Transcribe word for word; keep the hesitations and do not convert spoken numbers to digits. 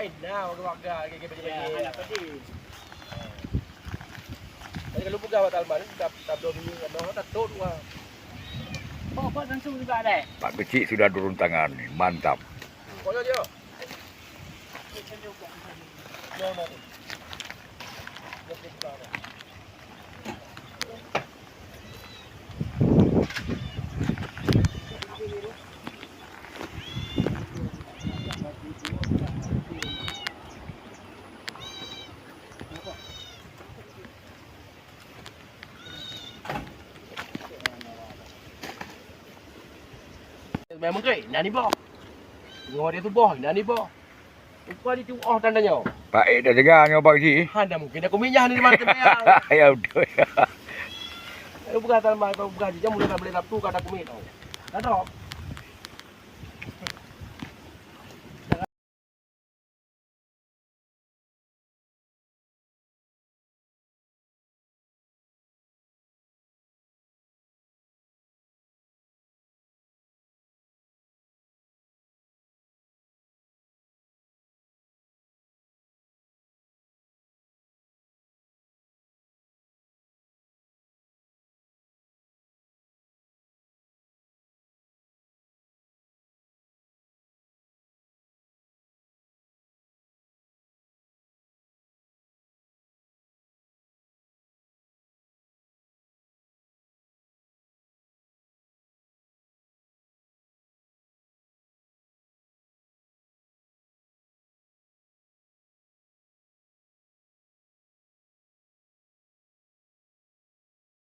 Nah, warga-warga, lagi-lagi bagi-bagi. Ya, hana pedih. Jadi kalau peugah bak Salman, tab-, tabloe minyeuk, tabloe, tabloe dua. Bawa buat langsung juga deh. Pak Kecik sudah turun tangan ni, mantap. Pokoknya dia. Memang ke, nani boh. Tengok dia tu boh, nani boh. Upah di tu, oh, tandanya. Pak Ek dah dengar nyoe Pak Haji. Hana mungkin aku minyak ni, mata bayang. Ya, betul. Lalu peugah Salman, kalau peugah jijak, mula tak boleh Sabtu, kata aku minyak. Dah drop.